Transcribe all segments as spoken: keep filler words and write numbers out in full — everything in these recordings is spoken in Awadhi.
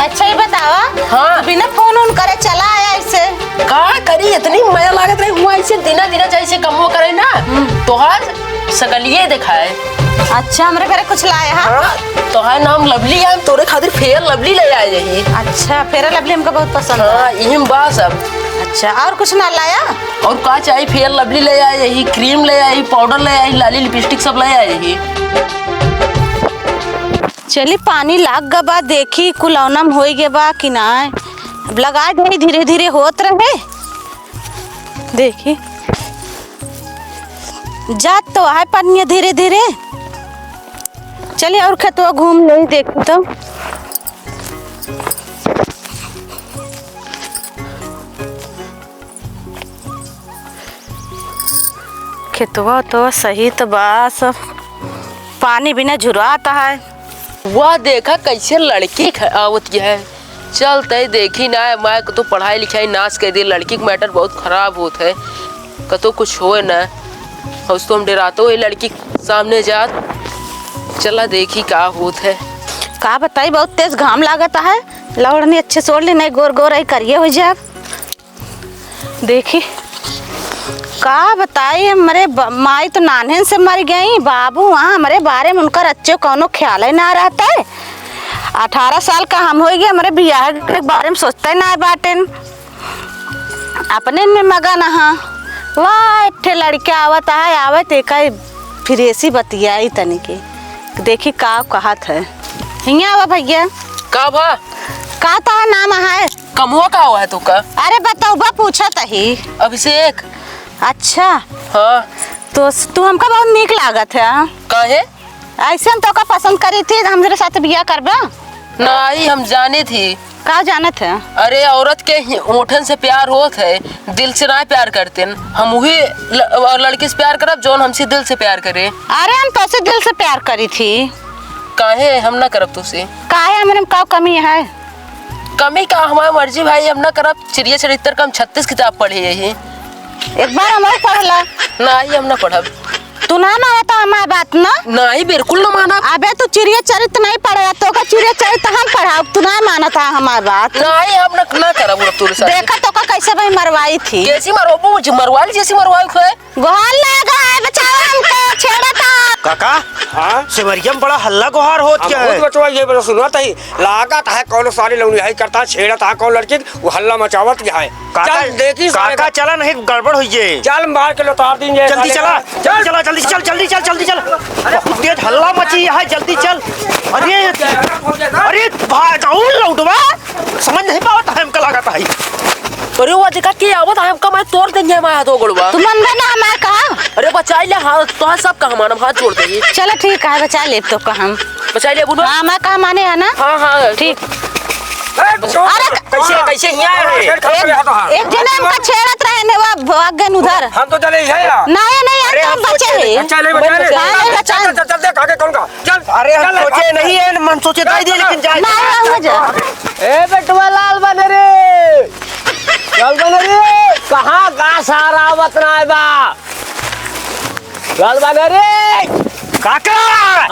अच्छा, ई बतावा, हाँ। बिना फोन उन करे चला आया ऐसे? का करी, इतनी मया लागत रही हुआ ऐसे दिना दिना जैसे कमो करे ना, हम्म। तोहार सकलिए देखाए। अच्छा, हमरे घरे कुछ लाया है? हाँ, तोहार नाम लवली है, हम तोरे खातिर फेयर लवली ले आए यही। अच्छा, फेयर लवली हमका बहुत पसंद है। हाँ, यही में बा सब। अच्छा, और कुछ ना लाया? और का चाही, फेयर लवली ले आए यही, क्रीम ले आई, पाउडर ले आई, लाली लिपस्टिक सब ले आए यही। चली, पानी लाग गबा, देखी कुलौनम होई गबा कि नाय। अब लगा दे, धीरे धीरे होत रहे। देखी, जात तो है पनिया धीरे धीरे। चली, और खेतवा घूम ले, देखी तो। खेतवा तो सही तो बा, सब पानी बिना झुरात है। वाह, देखा कैसे लड़की ख-, आवत है। चल तय देखी ना, माय को तो पढ़ाई लिखाई नाश कर दी, लड़की के मैटर बहुत खराब होत है, कतो कुछ होए ना। और उसको हम डराते हुए लड़की के सामने जात। चला देखी का होत है। का बताई, बहुत तेज घाम लागत है, लौड़नी अच्छे से ओढ़ ली, नहीं गोर गोर आई करिए हो जाब। देखी, का बताई, हमरे ब-, माई तो नान्हन से मर गई, बाबू वहाँ हमरे बारे में उनकर अच्छे कौनो ख्याल ही ना रहता है। अठारह साल का हम होई गए, हमरे बियाह के बारे में सोचते ना बाटेन, अपने में मगन हा। वाह, एक ठे लड़का आवत है, आवत एक फिर ऐसी बतियाई तनी के, देखी का कहत है। हियाँ आवा भैया। का भा? का तोहार नाम है? कमवा का हुआ है तू का? अरे बतौबा, पूछत ही। अभिषेक। अच्छा। हाँ। तो स-, तू हमका बहुत नीक लागत है। काहे? ऐसे हम तोका पसंद करी थी, हमरे साथ बियाह करबा? नाही, हम जाने थी। का जानत है? अरे, औरत के ही ओठन से प्यार होत है, दिल से ना प्यार करते न। हम वही ल-, और लड़के से प्यार करब जौन हमसे दिल से प्यार करे। अरे, हम तोसे दिल से प्यार करी थी। काहे हम ना करब तुसे? काहे, हमरे में का कमी है? कमी का, हमार मर्जी भाई, हम ना करब। चिड़िया चरित्र का हम छत्तीस किताब पढ़े यही। एक बार हमरो पढ़ला। नाही, हम ना पढ़ब। तू ना मानत हमार बात ना? नाही, बिल्कुल ना मानब। अबे तू चिड़िया चरित्र नहीं पढ़े, तोका चिड़िया चरित्र हम पढ़ाउब, तू ना मानत है हमार बात। नाही, हम ना, ना करब उड़ब तोरे साथ। देखा तोका कैसे भाई मरवाई थी। कैसी मरवाबू? जी मरवाई, जैसी मरवाई है। गोहार लगा है, बचाओ हमको, छेड़ा था। काका, हाँ? सेवरिया में बड़ा हल्ला गोहार होत हम क्या बहुत है? बचवा ये बड़ा सुनत ही, लागत है कौनो सारी लौंडियाई करता, छेड़त है कौन लड़की, वो हल्ला मचावत क्या है? काका, चल, देखी सारे काका, का- चला नहीं, गड़बड़ हुई है। चल, मार के लतार दीन ये जल्दी साले चला, का। जल्दी चला, जल्दी चल, जल्दी चल, जल्दी चल। बहुत तेज हल्ला मची है, जल्दी चल। अरे, अरे, भाग जाओ, लौटवा, समझ नहीं पावत है, हमका लागत है। अरे, वो देखा के आवत है, हमका मैं तोड़ देंगे, मैं हाथ गोड़वा। तू मन बना हमार का? अरे, बचाई ले, हाथ, तो सब का हमारा हाथ जोड़ देंगे। चलो, ठीक है, बचा ले तो का हम। बचाई ले, बुनो। हाँ, मैं का माने है ना? हाँ, हाँ। ठीक। अरे, कैसे, कैसे हियाँ है? एक, एक जने हमका छेड़त रहे ने, वो भाग गए उधर। हम तो चले ही है यार। नहीं, नहीं, हम अरे, तो हम बचे सोचे हैं। अच्छा, ले बचा ले। हाँ, ले बचा। चल, चल, चल, देख आगे कौन का। चल, अरे, हम चल, सोचे चल, नहीं है, मन सोचे चल, दे दिए, चल, लेकिन जाए। नहीं, हो जा। ए, बेटवा लाल बने रे। लाल बने रे। कहाँ का सारा आवत ना है बा? लाल बने रे। काका।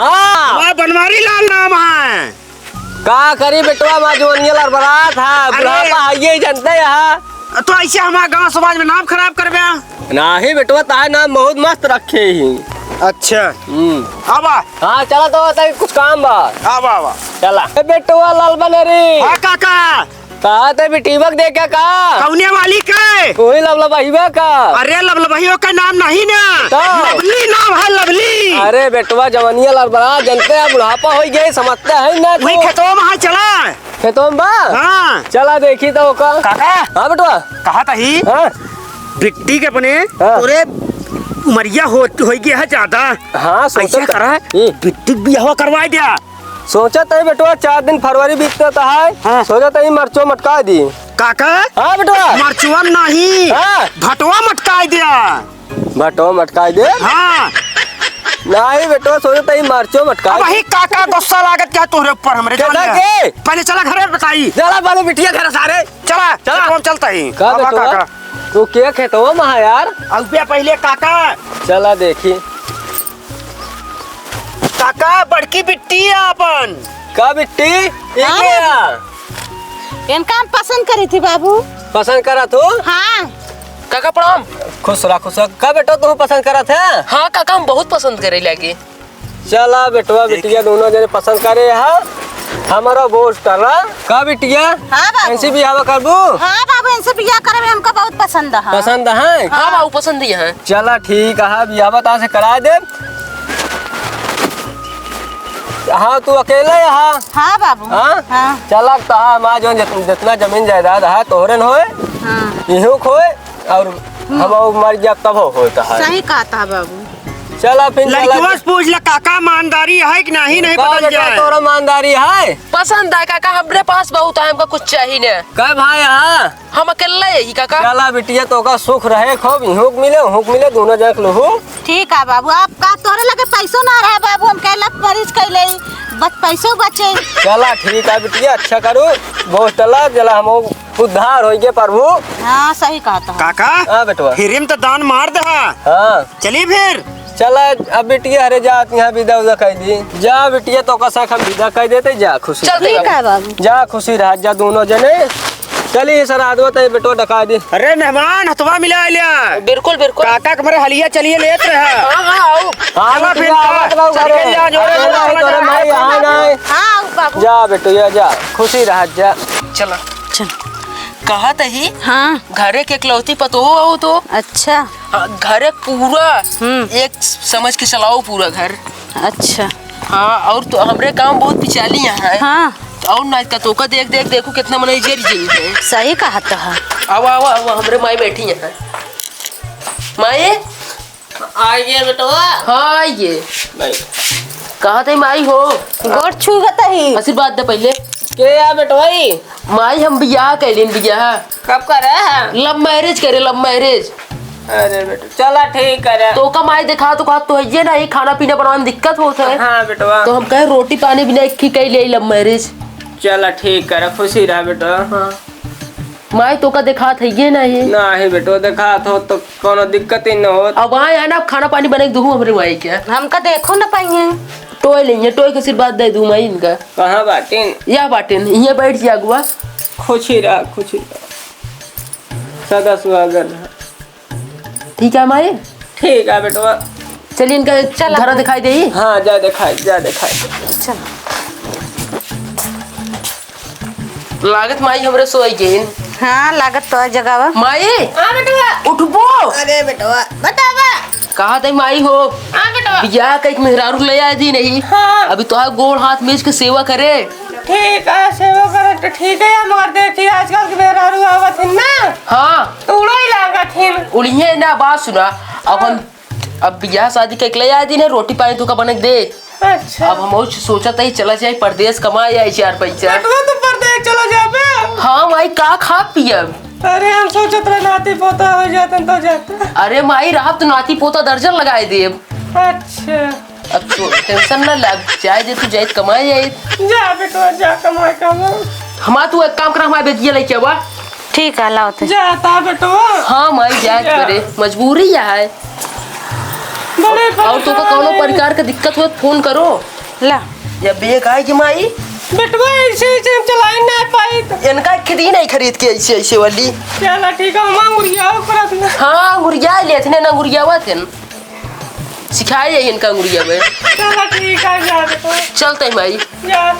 हाँ। हमार बनवारी लाल नाम है। का करी बेटवा, हमार जवनिया लड़बड़ात है, अरे। बुढ़ापा आइए जनते यहाँ। तो ऐसे हमार गाँव समाज में नाम खराब करबे? नाही बेटवा, तार नाम बहुत मस्त रखे ही। अच्छा। हम्म। आवा। हाँ, चला तो तनी कुछ काम बा। आवा, आवा। चला। ए बेटवा लाल बने रे। हाँ काका। कहा ते बिटिया के देखे का? कौने वाली के? वही लवलबहिया का। अरे लवलबहिया का नाम नहीं ना। तो? लवली नाम है, लवली। अरे बेटवा जवनिया लड़बड़ा जनते हैं, बुढ़ापा हो गए, समझते हैं ना वही तू। खेतवा में है, चला। खेतवा में बा? हाँ। चला देखी तो ओका। काका। हाँ बेटवा। कहा था ही? हाँ। बिट्टी के अपने हाँ। तोरे उमरिया हो, हो गया है ज्यादा। हाँ, सोचत ऐसा करा, हम्म। बिट्टी के बियाह करवा दिया। सोचत है बेटवा, चार दिन फरवरी बीतत है, हाँ। सोचत है मरचो मटका दी। काका? हाँ बेटवा। मरचुआ नहीं, हाँ। भटवा मटकाई दिया। भटवा मटकाई दे? हाँ। नहीं बेटवा, सोचत है मरचो मटकाई अब वही काका गुस्सा लागत क्या तोहरे ऊपर हमरे केना जान ले। के? पहले चला घरे बताई। चला पहले बिटिया घर सारे। चला, चला। खेतवा में चलता ही। का आवा बेटवा? काका। तू के खेतवा में है यार? अउबे पहले काका। चला देखी। काका, बड़की बिट्टी है अपन। का बिट्टी? ई हाँ। के है? इनका हम पसंद करी थी बाबू। पसंद करत हो? हाँ। काका प्रणाम। खुश रहा, खुश रहा। का बेटवा तू पसंद करत है? हाँ काका, हम बहुत पसंद करे लागे। चला बेटवा, बिटिया दोनों जने पसंद करे हा। हमारा वोट डाला। का बिटिया? हाँ बाबू। इनसे बियाह करबू? हाँ बाबू, इनसे बियाह करे में हमका बहुत पसंद है। पसंद है? हाँ बाबू, पसंद ही है। चला ठीक है, बियाह बता से करा दे। हाँ, तू अकेले है? हाँ बाबू। हाँ? हाँ। चला, तो हाँ, हमार जौन जित-, जितना जमीन जायदाद है, तोहरन होए, हाँ। इहू होए, और हम मर गया तब होता है। सही कहता है बाबू। चला फिर, चला। लड़कियों से पूछ ले, काका ईमानदारी है कि नहीं, नहीं का बदल बेटा, जाए। तोरा ईमानदारी है? पसंद है काका, हमरे पास बहुत है, हमका कुछ चाहिए ना। कै भाई है? हम अकेले यही काका। चला बिटिया, तोका सुख रहे खूब, इहूक मिले, उहूक मिले, दोनों जन के लहू। ठीक है बाबू, आप का तोरे लगे पैसो ना रहे बाबू, हम कहे लव मैरिज कैले, बस पैसो बचे। चला ठीक है बिटिया, अच्छा करू, बहुत चला, चला हम उद्धार होइगे प्रभु। हाँ, सही कहता है। काका, हाँ बेटवा। फिर में तो दान मार दे हा। हाँ। चली फिर। चला, अब बिटिया हरे जात यहाँ विदा उदा कर दी। जा बिटिया, तोका साथ हम विदा कर देते, जा खुशी। चल ठीक है बाबू। जा खुशी रहा, जा दोनों जने। चली सर, आदवा तो बेटवा डका दी। अरे मेहमान, हथवा मिला लिया। बिल्कुल, बिल्कुल। काका के मरे हलिया चलिए लेत रहा। हाँ, हाँ, आओ। हाँ, चला फिर बिटिया, का? आवत रहो चल घरे। के जा, जोरे अकेला जोरे ही तोरे माई यहाँ ना है। हाँ, आओ बाबू। जा बेटवा, जा, खुशी रहा, जा। चला। चल। कहत ही, हाँ। घरे के इकलौती पतोह हो तो। अच्छा। हाँ, घरे पूरा हम्म। एक समझ के चलाओ पूरा घर। अच्छा। हाँ, और तो हमरे गाँव बहुत बिचाली यहाँ है। हाँ। और ना का तोका देख, देख, देखो कितना मनई जर जाई है। सही कहत है। आवा, आवा, आवा, हमरे माई बैठी है। माई, आइए बेटवा। हाँ, आइए। नहीं। कहत ही माई हो। गोड़ छुअत ही। आशीर्वाद दे पहिले। के या बेटवाई? माई, हम बियाह कैलिन, बियाह। कब करे है? Love marriage करे, love marriage। अरे बेटा, चला ठीक करे। तोका माई देखा तो कहत तो है ये ना, ये खाना पीना बनावे में दिक्कत होत है। हाँ बेटवा। तो हम कहे रोटी पानी बिना एक ही कैले love marriage। चला ठीक करे, खुशी रहा बेटवा। हाँ। माई तोका देखात है ये ना ये। नाही बेटवा, देखात हो तो कौनो दिक्कत ही न होत। अब आए है ना, अब खाना पानी बने के दुहू हमरे माई के। हमका देखो न पाइए। टोय लेइए, टोय के आशीर्वाद दे दू माई इनका। कहाँ बाटिन? या बाटिन, इहे बैठ जा अगुआ। खुशी रहा, खुशी रहा। सदा सुहागन रहा। ठीक है माई? ठीक है बेटवा। चलिए इनका चल घर अब। दिखाई दे। हाँ, जा दिखाई, जा दिखाई। चल। लागत माई हमरे सोई गइन। हाँ, लागत तो है जगावा। माई! हाँ बेटवा। उठबो। अरे बेटवा, बतावा। कहा तई माई हो? हाँ बेटवा। बियाह कइके मेहरारू ले आए दी नहीं। हाँ। अभी तोहार गोड़ हाथ मेज के सेवा करे। ठीक है, सेवा करे तो ठीक है, मगर देखी आजकल के मेहरारू आवत है ना। हाँ। तो उड़ाई लागत है। उड़िए ना, बात सुना। अब हम अब बियाह शादी कइके ले आए दिन है, रोटी पानी तू का बने के दे। अच्छा। अब हम और सोचत ही चला जाए परदेस कमाए आई चार पैसा। बेटवा तो परदेस चला जाबे। हाँ माई, का खा पियब? अरे हम सोचत रहे नाती पोता हो जातन तो जाता। अरे माई, रहब तो नाती पोता दर्जन लगाए देब। अच्छा। अब तो tension ना लाग, जाए जे तू जाए कमाए जाए। जा बेटवा जा कमाए कमा। हमार तू एक काम करा, हमारे बेगिया लेके आवा। ठीक है, लाओ थे। जाता बेटवा। हाँ माई, जाए जा। करे, मजबूरी है। बड़े और तोका परेशान कौनो है। प्रकार के दिक्कत हो, फोन करो। ला। या बेग आए कि माई? बेटवा, ऐसे, ऐसे हम चलाए ना पाई। इनका एक दिन नहीं खरीद के ऐसे, ऐसे वाली। चला ठीक है, हम अंगुरिया ऊपर अपना। हाँ, अंगुरिया लेते ना, अंगुरिया हुआ थे। सिखाए जाइए इनका अंगुरिया में। चला ठीक है, जा बेटवा। चलते हैं माई। जा।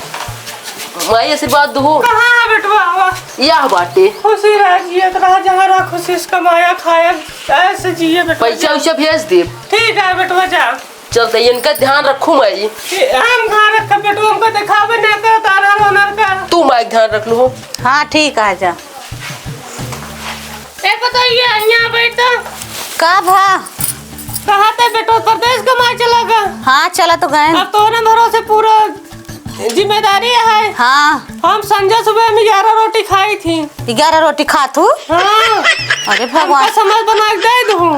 माई आशीर्वाद दो। कहाँ है बेटवा? आवा। या बाटे। खुशी रह, जियत रह, जहाँ रह, खुशी से कमाया, खाया, ऐसे जिए बेटवा। पैसा वैसा भेज दे। ठीक है बेटवा, जा। चलते, इनका ध्यान रखू माई। ए, हम ध्यान रखब बेटवा, हमको देखावे ना कर, तारा रोनर का। तू माई ध्यान रख लू। हाँ, ठीक है, जा। ए, पतोहिया, यहाँ बैठ तो। का भा? कहा थे बेटो, परदेस कमाए चला गा? हाँ, चला तो गए। अब तोहरे भरोसे पूरा जिम्मेदारी है। हाँ। हम संझा सुबह में ग्यारह रोटी खाई थी। ग्यारह रोटी खात हूँ? हाँ। अरे भगवान। हमका समय बना के दे दू।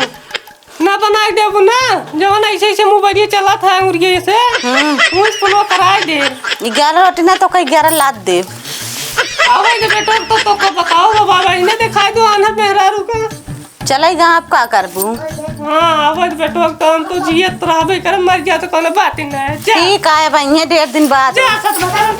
ना बना के देबू ना, जवन ऐसे ऐसे मोबाइल चला था अंगुरिया से, हम्म। उस पुलवा कराए दे। ग्यारह रोटी ना तो कहीं ग्यारह लात देब। आवे के बेटो तो, तो को बताओ बाबा, इन्हें दिखाई दो आन्हर मेहरारू का। चले गा, आप का करबू? हाँ, आवे के बेटो तो हम तो जियत रहबे करब, मर गया तो कोनो बात ही ना है। जा। ठीक है, अब इहे डेढ़ दिन बाद। जा, सच बता।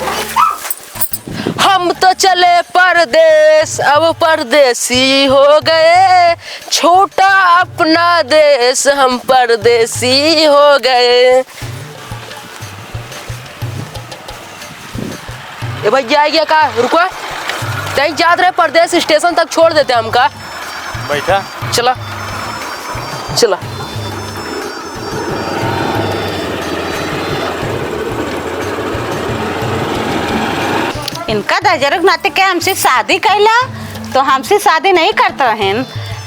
हम तो चले परदेस, अब परदेसी हो गए, छोटा अपना देश, हम परदेसी हो गए। ए भैया, आ गया का? रुको, कहीं जात रहे परदेस, स्टेशन तक छोड़ देते हमका। बैठा। चला, चला। इनका दजरक नाते के हमसे शादी कैला, तो हमसे शादी नहीं करत रहेन,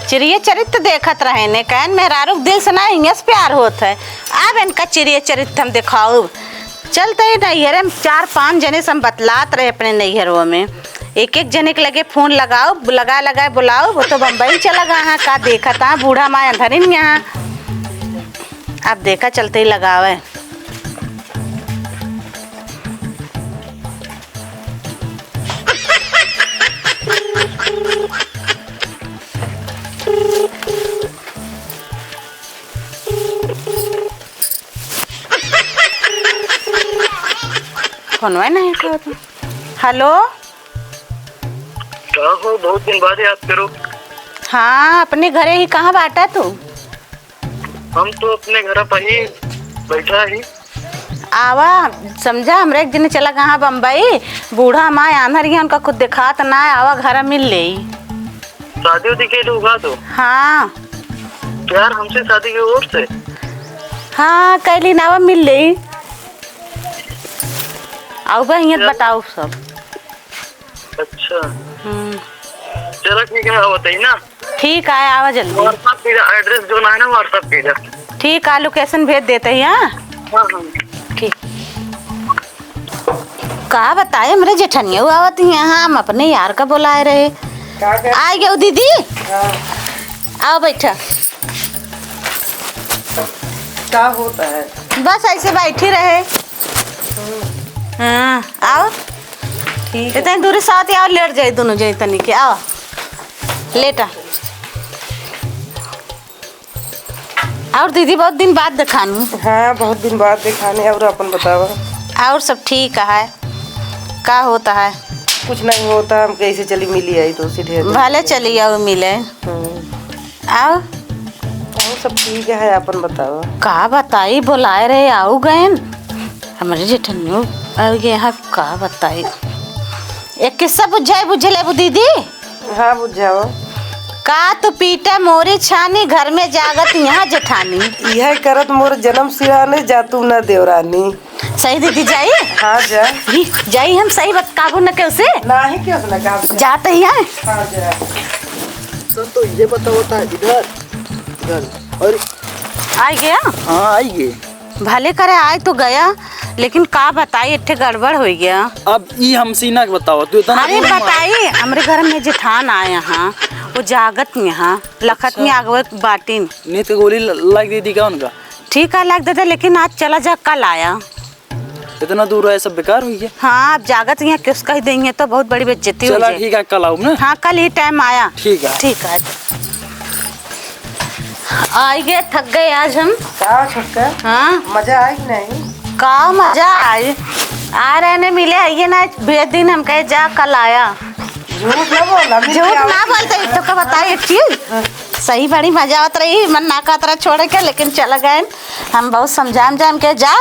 चिड़िया चरित्र देखत रहेन, कहन मेहरारू के दिल से ना हिंगस प्यार होत है। अब इनका चिड़िया चरित्र हम दिखाउब। चलते ही नैहरे में चार पाँच जने से हम बतलात रहे अपने नैहरवा में। एक एक जने के लगे फोन लगाउब, लगा लगा बुलाउब, वो तो बम्बई चला गया है, का देखत है, बूढ़ा माय अंधरिन यहाँ। अब देखा चलते ही लगावे। फोनवा नहीं उठावत। हेलो। का हो, बहुत दिन बाद याद करो। हाँ, अपने घरे ही, कहाँ बाटा तू? हम तो अपने घर पर ही बैठा ही। आवा, समझा, हमरे एक जने चला गया बम्बई, बूढ़ा माय आन्हर ही, उनका कुछ देखात ना है, आवा घर मिल लेई। शादी उदी के लोग आ तो? हाँ। यार, हमसे शादी की ओर से? हाँ, कैली ना, आवा मिल लेई। आउ बा, हियाँ चल। बताओ सब। अच्छा। हम्म। चला ठीक है, आवा बताई ना। ठीक है, आवा जल्दी। WhatsApp पे address जो ना है ना, WhatsApp पे जा। ठीक है, location भेज देते हैं, हाँ? हाँ, हाँ। ठीक। का बताए, हमरे जेठनिया आवत ही यहाँ, हम अपने यार का बुलाए रहे। का कर- आ गयो दीदी। हाँ। आओ बैठा। का होता है? बस ऐसे बैठी रहे। हाँ, आओ। ठीक है। इतनी दूरी साथ ही आओ, लेट जाए दोनों जने तनी के, आओ। लेटा। और दीदी, बहुत दिन बाद देखानी। हाँ, बहुत दिन बाद देखानी। और अपन बतावा। और सब ठीक है, का होता है? कुछ नहीं होता, हम कैसे चली मिली आई तो उसे ढेर दिन भले हो गए। चली आओ मिले। हम्म। आओ। और सब ठीक है, अपन बतावा। का बताई, बुलाए रहे, आउ गएन। हमरे जेठनियो आ गए हैं, का बताई। एक किस्सा बुझाए, बुझ लेबू दीदी? हाँ, बुझाओ। का तू पीटे मोरी छानी, घर में जागत यहाँ जेठानी। यह करत मोर जन्म सिराने, जा तू ना देवरानी। सही दीदी, जाई? हाँ, जा। ई, जाई हम सही बतकाबू न केहू से? नाही, केहू से ना कहा। जात ही है। हाँ, जा। तो, तो ये बताओ था इधर, इधर। और आई गया? हाँ, आई गए। भले करे आए तो गया, लेकिन का बताई, एक ठे गड़बड़ होइ गया। अब ई हमसे ना बताओ, तू इतना अरे क्यों मार- बताई, हमरे घर में जेठान आए हैं, वो जागत यहाँ, लखत में अच्छा। आगवे बाटिन। नींद के गोली ल-, लाग दे दी का उनका? ठीक है, लाग देते, लेकिन आज चला जा, कल आया। इतना दूर है, सब बेकार हुई है। हाँ, अब जागत यहाँ किस कह देंगे तो बहुत बड़ी बेइज्जती हो चला जाए। ठीक है, कल आऊँ ना। हाँ, कल ही टाइम आया। ठीक है। ठीक है। आई गए, थक गए आज हम। का थक गए? हाँ। मजा आई कि नहीं? का मजा आई? आ रहे ने मिले, आइए ना, भेज दिन हम कहे जा, कल आया। झूठ ना बोला, मिल झूठ गया। ना बोलते, तो का बताई एक चीज? हाँ। सही बड़ी मजा आवत रही, मन ना कहत रहा छोड़े के, लेकिन चला गए। हम बहुत समझाम जाम के जा,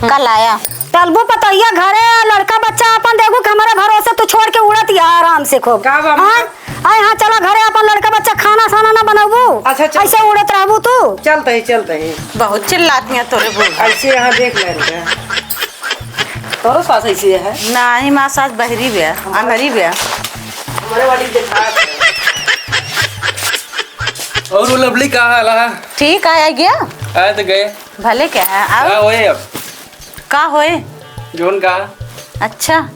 कल आया। तलबू पतोहिया घरे, लड़का बच्चा अपन देखू कि हमारे भरोसे तू छोड़ के उड़त ही आराम से खूब। का बा? हाँ? आए हाँ, चला घरे अपन लड़का बच्चा खाना साना ना बनबू। अच्छा, चल। ऐसे उड़त रहबू तू। चलते ही, चलते ही। बहुत चिल्लाती हैं तोरे बूढ़ा। ऐसे यहाँ देख ले रहे हैं। तोरो सास ऐसे है? नहीं, माँ सास बहरी बे, अंधरी बे। हमारे वाली देखा। और वो लवली का हाल है? ठीक है, आ गया? आए तो गए। भले क्या है, आओ। का होए अब? का होए? जोन का? अच्छा,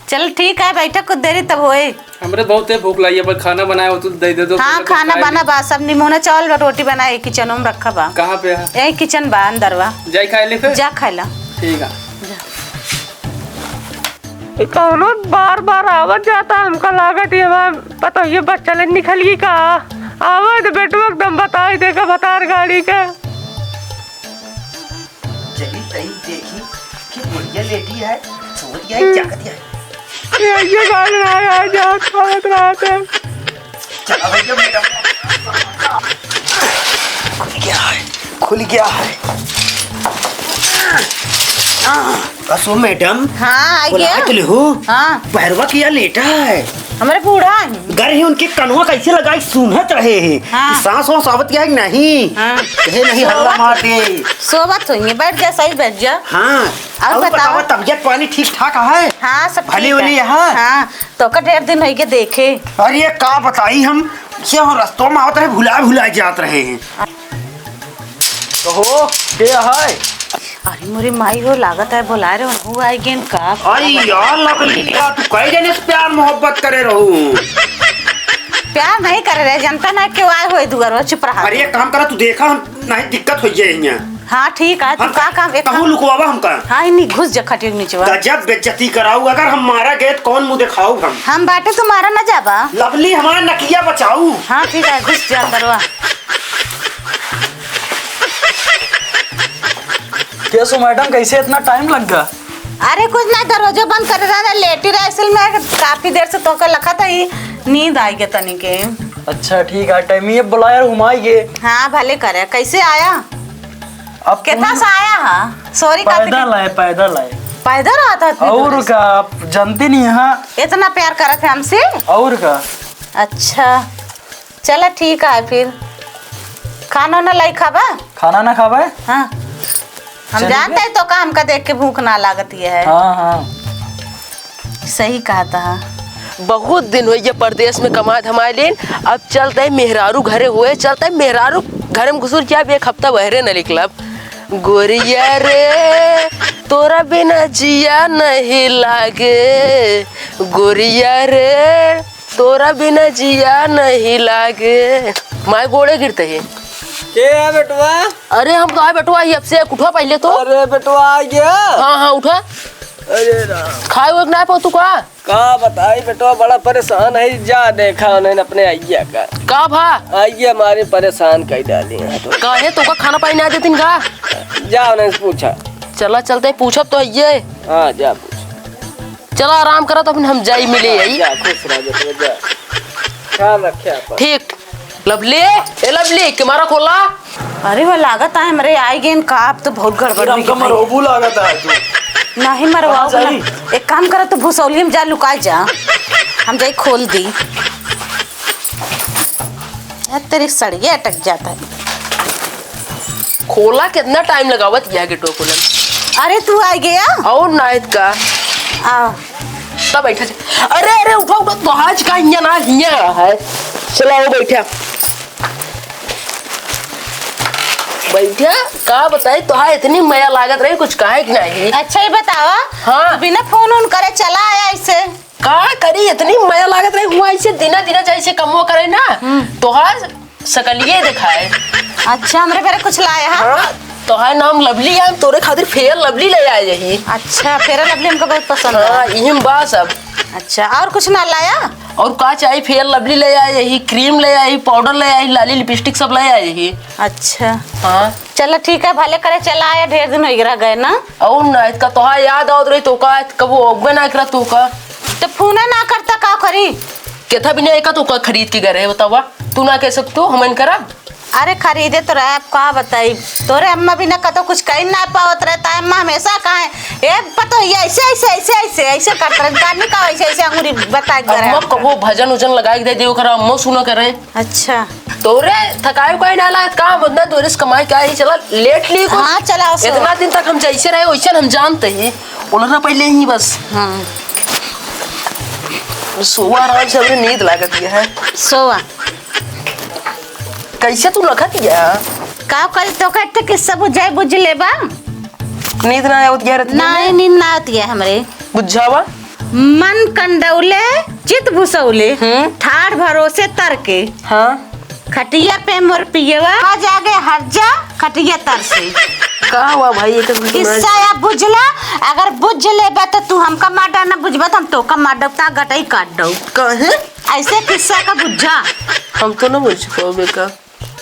चल ठीक है, बैठा कुछ देरी तब होए। हमरे बहुते भूख लगी है, पर खाना बनाए हो तो दे दे दो, हाँ, पहले खाना खाए बना ली। बा, सब निमोना चावल बा, रोटी बनाए, किचनों में रखा बा। कहाँ पे है? यही किचन बा, अंदर बा। जाई खाए ली फिर? जा खाए ला। ठीक है। जा। ये कौनो बार बार आवत जाता, हमका लागत ये हमार पतोहिए बच्चा ले निकल गई का? आवे तो बेटवा एकदम बताई देगा भतार गाड़ी के। चली तई देखी कि बुढ़िया लेटी है, सोच गया है, जागत है। ये गाल ना आ जा, खावत रहत है। चला भैया, मैडम। खुल गया है, खुल गया है। कसो मैडम। हाँ, आ बोला गया। तो लेहू। हाँ। बहरवा किया लेटा है। हमारे बूढ़ा है। घर ही उनके कनवा कैसे लगाई सुनत रहे हैं हाँ। कि सांस वास आवत है कि नहीं। हाँ। कहे नहीं, हल्ला मार दे। सोवत होइए, बैठ जा, सही बैठ जा। हाँ। और और बताओ। बताओ, तबियत पानी ठीक ठाक है? हाँ, सब भली ठीक है। उली है? हाँ, तोका ढेर दिन होइगे देखे। अरे, का बताई हम, ये हम रस्तों में आवत रहे, भुला भुला जात रहे हैं। कहो, के है? अरे मोरे माई हो, लागत है बोला रहे हो, आई गेन का? अरे यार, लवली, का तू कई जने से प्यार मोहब्बत करे रहू? प्यार नहीं करे रहे, जनता ना क्यों आए हो दुआर, चुप रहा। अरे, एक काम करा, तू देखा, हम नहीं दिक्कत हो जाए यहाँ। हाँ, ठीक है, तू हम का काम, एक कहूँ काम लुकवावा हमका। हाँ, इन्हीं घुस जा खटियो के नीचे। गजब बेइज्जती कराऊ, अगर हम मारा गए तो कौन मुँह दिखाऊ हम? हम बाटे तो मारा ना जाबा। लवली, हमारा नकिया बचाऊ। हाँ, ठीक है, घुस जा अंदरवा। कैसो मैडम, कैसे इतना टाइम लग गया? अरे कुछ ना, दरवाजा बंद करे रहा, लेटी रहा, असल में काफी देर से तोहका लखा था ही, नींद आई गया तनी के। अच्छा ठीक है, टाइम ये बुलाया, घुमाई गए। हाँ भले करे, कैसे आया? अब केतना तुम सा आया हा? सॉरी, काफी पैदल देर आए, पैदल आए। पैदल आता था और इधर से? का, आप जानते नहीं यहाँ। इतना प्यार करत है हमसे? और का। अच्छा, चला ठीक है फिर। खाना ना लाई खाबा? खाना ना खाबा? हाँ। हम चलिए। जानते हैं तो का हमका देख के भूख ना लागत ये है। हाँ, हाँ। सही कहा था। बहुत दिन होइ गए परदेस में कमाए धमाए लेन, अब चलत है मेहरारू घरे होए, चलत है मेहरारू घरे में घुसुर के अब एक हफ्ता बहरे न निकलब। गोरिया रे, तोरा बिना जिया नहीं लागे, गोरिया रे, तोरा बिना जिया नहीं लागे। माय गोड़े गिरत है। के है बेटवा? अरे हम तो आए बेटवा, ये अब से उठवा पहले तो। अरे बेटवा आ गया। हाँ, हाँ, उठा। अरे राम। खाए हुए ना पाओ तू का? का बताई बेटवा, बड़ा परेशान है। जा देखा उन्हें अपने अइया का। का भा? अइया हमारे परेशान कर डाली है तो। काहे तोका खाना पानी ना देतिन का? जा उन्हें से पूछा। चला चलते पूछब तो अइये। हाँ, जा पूछ। चला आराम करा तो फिर हम जाई मिले आई। जा, खुश रह बेटवा, जा। ख्याल रखे आपन। ठीक। लवली, ए लवली, केमारा खोला। अरे वो लागत है हमरे आई गेन का, अब तो बहुत गड़बड़ फिर हुई हमका गई। मरोबू लागत है तू। नहीं मरवाओ कहाँ जाई? ना। एक काम करो तो भुसौलिया में जा लुका जा, हम जाई खोल दी। यार तेरी सड़िया अटक जाता है। खोला कितना टाइम लगावत गया गेटो खोलन। अरे तू आ गया? और नायत का। आ। तब बैठा जा। अरे, अरे, उठा, उठा, तोहाज का हियाँ ना, हियाँ है। चलाओ, बैठा। बैठा, का बताई, तोहार इतनी मया लागत रही, कुछ काहे कि नहीं? अच्छा, ये बतावा, हाँ। तू बिना फोन उन करे चला आया ऐसे? का करी, इतनी मया लागत रही, हुआ ऐसे दिना, दिना जैसे कमवा करे ना, हम्म। तोहार सकलिए दिखाए। अच्छा, हमरे बेरे कुछ लाए हा? हाँ, तोहार नाम लवली है, हम तोरे खातिर फेयर लवली ले आए यही। अच्छा, फेयर लवली हमको बहुत पसंद है। हाँ, इही में बा सब। अच्छा, और कुछ ना लाया? और का चाही? फेयर लवली ले आए यही, क्रीम ले आई, पाउडर ले आई, लाली लिपस्टिक सब ले आए यही। अच्छा। हाँ। चला ठीक है, भले करे चला आया, ढेर दिन होइ रह गए ना। और ना, इतका तोहार याद आवत रही तो का, कबो अउबे ना करा तो का। तो फोन ना करता का करी? केथा बिना एका तो का खरीद के गए रहे बतावा? तू ना कह सकतू, हमन करब? अरे खरीदे तो रहे, अब का बताई, तोरे अम्मा बिना कतो कुछ कही ना पावत रहे, ताई अम्मा हमेशा कहे, "ए पतोहिया, ऐसे, ऐसे, ऐसे, ऐसे, ऐसे करत रहे, गानी का ऐसे, ऐसे अंगूरी बताए के करे अम्मा हमका।" कबो भजन उजन लगाए के दे दे, ओकरा अम्मा सुना करे। अच्छा। तोरे थकाई उकाई ना लागत का? मतलब तोरे से कमाई के आई, चला लेट ली कुछ। हाँ, चला, सो। इतना दिन तक हम जैसे रहे, वैसे हम जानते हैं। बोला ना पहले ही बस। हाँ। सोवा आराम से, हमरे नींद लागत है। सोवा। कैसे तू लखत या? का करी, तोका एक ठे किस्सा बुझाई, बुझ लेबा? नींद ना आवत या रतिया में? नहीं, नींद ना आवत या हमरे। बुझावा? मन कंडौले, चित भुसौले, हम्म। ठाढ़ भरोसे तर के। हाँ। खटिया पे मोर पियवा, आ जागे हर जा, खटिया तर से। का हुआ भाई, ये तो सुनाई। किस्सा या बुझला, अगर बुझ लेबा तो तू हमका मार डाल, ना बुझबा तो हम तोका मार डाल, ता गटई काट डाल। काहे? ऐसे किस्सा का बुझा। हम तो ना बुझ पाओगे का?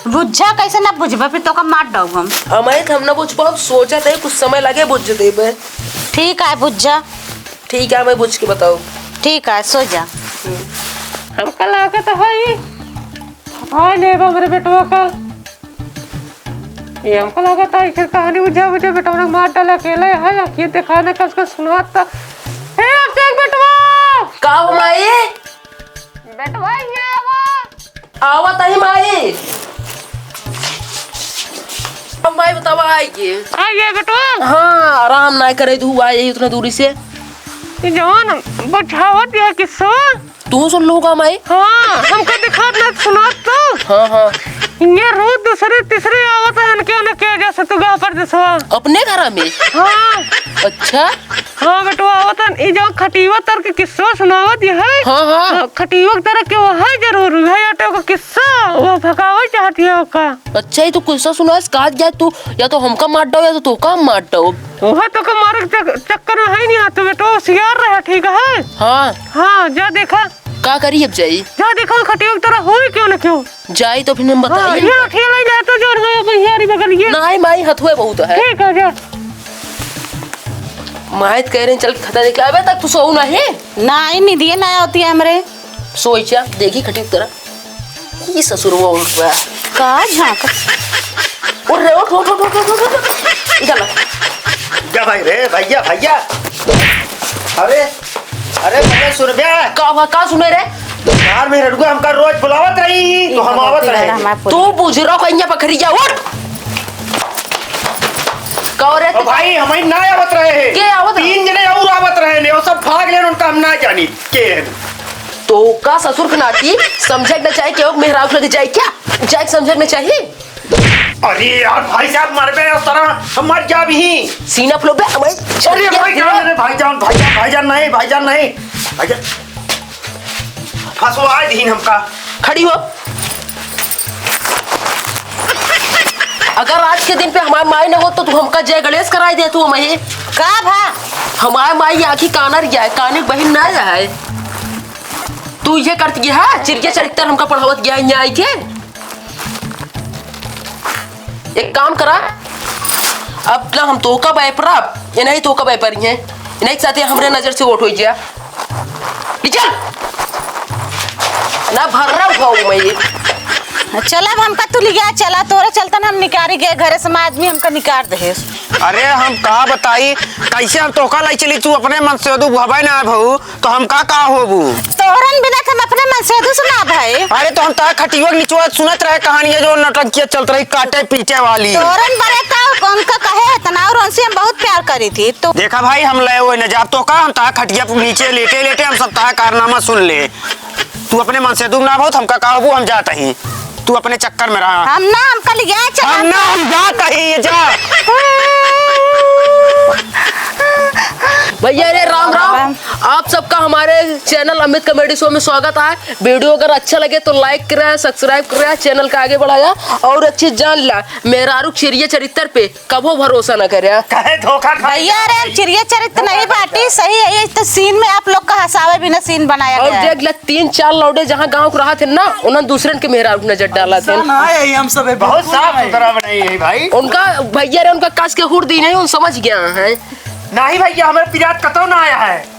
बुझा कैसे ना बुझबा, फिर तोका मार डाल हम। अमाई, हम ना बुझ पाओ, सोचा थे कुछ समय लगे बुझ देबे। ठीक है, बुझा। ठीक है, मैं बुझ के बताओ। ठीक है, सो जा। हमका लागत है ई, हाय ले बा हमरे बेटवा का। ये हमका लागत है, फिर कहानी बुझा बुझा बेटवा ने मार डाला, अकेले है, आँखिए देखा ना, कस कस सुनात था। ए, अभिषेक बेटवा! का हो माई? बेटवा, यहाँ आवा। आवत ही माई। अब माई बतावा आई के। आ गया बेटवा। हाँ, आराम ना करे तू, आई उतना दूरी से। ये जवान बचावत या किस्सा। तू सुन लूगा माई। हाँ, हमका दिखात ना सुनात तो। हाँ, हाँ। ये रोज दूसरे तीसरे आवत है, इनके उन्हें क्या जा सतुगा परदेसवा। अपने घर में? हाँ। अच्छा। हाँ बेटवा, आवत है, ई जो खटीवा तर के किस्सा सुनावत ये है। हाँ, हाँ। हाँ, खटीवा तर के वो है जरूर, है आटे का किस्सा, वो भगावे चाहती है ओका। अच्छा, ये तो किस्सा सुनास, काज जाए तू, या तो हमका मार डाओ, या तो तोका हम मार डाओ। ओहे तो के मारे के चक-, चक्कर में है नहीं, हाथ में तो होशियार रहे, ठीक है? हाँ। हाँ, जा देखा। का करी अब जाई? जा देखा, खटिया की तरह होई क्यों ना क्यों? जाई तो फिर हम हाँ, बताई। ये अठिया लाई जाए तो जोर है, अब हियारी बगल ये। नहीं माई, हथुए बहुत है। ठीक है, जा। माई तो कह रहे हैं, चल के खता देख ले। अबे तक तू सोऊ नहीं? नहीं, निदिये ना होती है हमरे। सोई जा, देखी खटिया की तरह। ई ससुरवा उठ गया। का झांक? उठ रे, उठ, उठ, उठ। इधर ला। क्या भाई रे, भैया, भैया। अरे, अरे भैया, सुन बे। का हुआ, का सुने रे? यार, मेरे रुआ हमका रोज बुलावत रही, तो हम आवत रहे। तू बुझरो कहिया बखरिया, उठ। का हो रे? ओ भाई, हम ही ना आवत रहे हैं। के आवत रहे? तीन जने और आवत रहे ने, वो सब भाग लेन, उनका हम ना जानी। के है? तो का ससुर के नाती समझे के ना चाहे, केहू मेहरारू लगे जाए क्या? जाए के समझे के ना चाही? अरे यार, भाई साहब, मरबे उस तरह, हम मर जाब ही। सीना फुलबे, हमारे अरे भाई जान, अरे भाई जान, भाई जान, भाई जान नहीं, भाई जान नहीं। भाई जान, फंसवा दीन हमका। खड़ी हो। अगर आज के दिन पे हमार माई न होत, तो तू हमका जय गणेश कराई देत, तू हमही। का भा? हमार माई आखी कानर गया है, काने के बहिन ना है। तू ये करत गया है, चिड़िया चरित्र हमका पढ़ावत गया है, यहाँ आई के। एक काम करा, अब ना हम तोका बाय पराब, ये नहीं तोका बाय परी हैं, ये नहीं चाहते हमरे नजर से वोट हो गया। ले चल। ना भर्रा उठाऊ मैं ये। चला, अब हमका तू लिया चला, तोरे चलतन हम निकारी गए घरे से, आदमी हमका निकार दे। अरे हम का बताई, कैसे हम तोका लाई चली, तू अपने मन से दू भवे ना भऊ, तो हम का का होबू? तोहरन बिना त हम अपने मन से दू सुना भाई। अरे तो हम तोहार खटियो के निचवा सुनत रहे कहानियां जो नौटंकियां चलत रही काटे पीटे वाली। तोहरन बरे का उनका कहे इतना और उनसे हम बहुत प्यार करी थी तो। देखा भाई हम ले वो न जाब तो का हम तोहार खटिया नीचे लेटे लेटे हम सब तोहार कारनामा सुन ले। तू अपने मन से दुख ना बहुत हमका कहबू हम जात ही। तू अपने चक्कर में रहा। हम ना, हमका लिया चला। हम ना, हम जात ही, ये जा। भैया रे राम राम। राम। आप सबका हमारे channel अमित comedy show में स्वागत है। Video अगर अच्छा लगे तो like करें, subscribe करें, channel का आगे बढ़ाया और अच्छी जान ला। मेहरारू चिड़िया चरित्र पे कबो भरोसा न करे। कहे धोखा खा भैया रे, हम चिड़िया चरित्र नहीं बाटी, सही है, ये तो scene में आप लोग का हंसावे बिना scene बनाया और गया है। देख ले, तीन चार लौंडे जहाँ गाँव के रहा थे ना, उन्होंने दूसरे के मेहरारू नजर डाला थे। ऐसा ना है, हम सब बहुत बिल्कुल साफ नहीं। सुथरा बनाई है भाई। उनका भैया रे, उनका कस के हुर दी नहीं, उन समझ गया है। नहीं भैया, हमारे पिरात कतौ ना आया है।